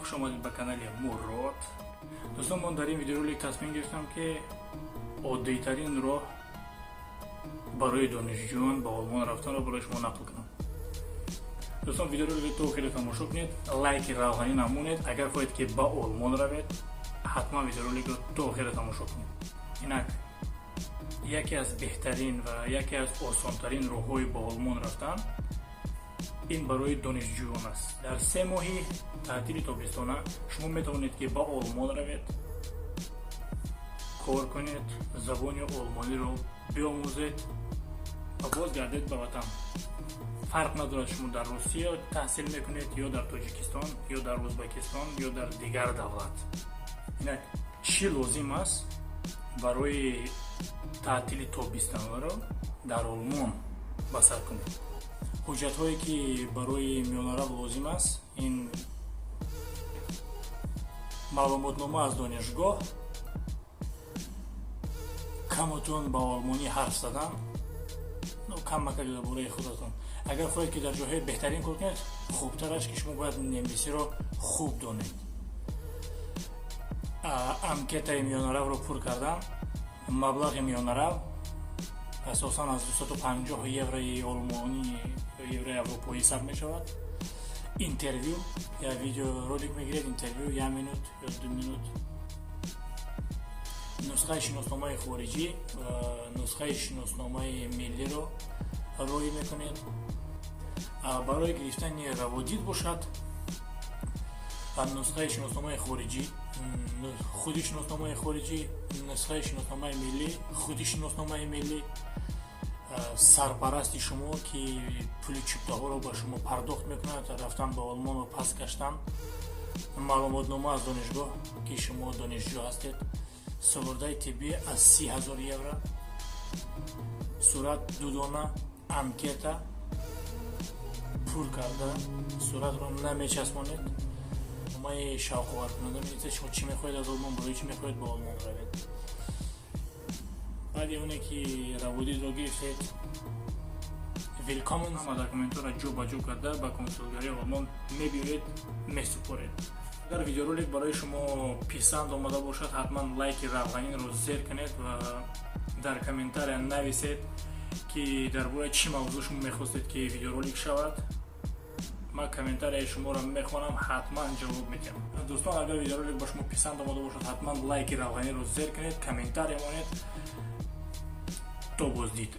Хуш омадед ба канали Мурод. Дӯстон, ман дар ин видеоролик тасмим гирифтам, ки оддитарин роҳ барои донишҷӯён ба Олмон рафтанро барои шумо нақл кунам. Дӯстон, видеороликро то охира тамошо кунед, лайки равғанӣ намонед. Агар хоҳед, ки ба Олмон равед, ҳатман видеороликро то охира тамошо кунед. Инак, яке аз беҳтарин ва яке аз осонтарин роҳҳои ба Олмон рафтан ин барои донишҷӯён аст. Дар 3 моҳи таътили тобистона шумо метавонед, ки ба Олмон равед, кор кунед, забони олмониро биомӯзед ва бозгардед ба ватан. Фарқ надорад, шумо дар Русия таҳсил мекунед ё дар Тоҷикистон, ё дар Ӯзбекистон, ё дар дигар давлат. Инак, чӣ лозим аст барои таътили тобистонаро дар Олмон ба сар кунед? Ҳуҷҷатҳое, ки барои миёнарав лозим аст, ин маълумотнома аз донишгоҳ, камутон ба олмонӣ ҳарф задан, камака дар бораи худатон. Агар хоҳед, ки дар ҷойҳои беҳтарин кор кунед, хубтараш, ки шумо бояд немисиро хуб донед. Анкетаи миёнаравро пур кардан, маблағи миёнарав асосан аз 250 еврои олмонӣ, еврои аврупоӣ ҳисаб мешавад. Интервю, я видеоролик мегиред, интервю як минут ё 2 минут, нусхаи шиносномаи хориҷӣ ва нусхаи шиносномаи миллиро роҳӣ мекунед. Барои гирифтани раводид бошад, нусхаи шиносномаи хориҷӣ, худи шиносномаи хориҷӣ, нусхаи шиносномаи миллӣ, худи шиносномаи миллӣ, сарпарасти шумо, ки пули чиптаҳоро ба шумо пардохт мекунад, рафтан ба Олмон ва пас гаштан, маълумотнома аз донишгоҳ, ки шумо донишҷӯ ҳастед, суғурдаи тиббӣ аз 30 000 евро, сурат ду дона, анкета пур карда, суратро намечаспонед, номаи шавқоваркунанда менависед, шумо чӣ мехоҳед аз Олмон, барои чӣ мехоҳед ба Олмон равед. Баъди оне ки раводидро гирифтед, Willkommen, ҳама документҳоро ҷо ба ҷо карда, ба консулгарии Олмон мебиёед, месупоред. Агар видеоролик барои шумо писанд омада бошад, ҳатман лайки равғанинро зер кунед ва дар комментария нависед, ки дар бораи чӣ мавзӯъ шумо мехостед, ки видеоролик шавад. Ман комментарияи шуморо мехонам, ҳатман ҷавоб медиҳам. Дӯстон, агар видеоролик ба шумо писанд омада бошад, ҳатман лайки равғаниро зер кунед, комментария монед. То боздид.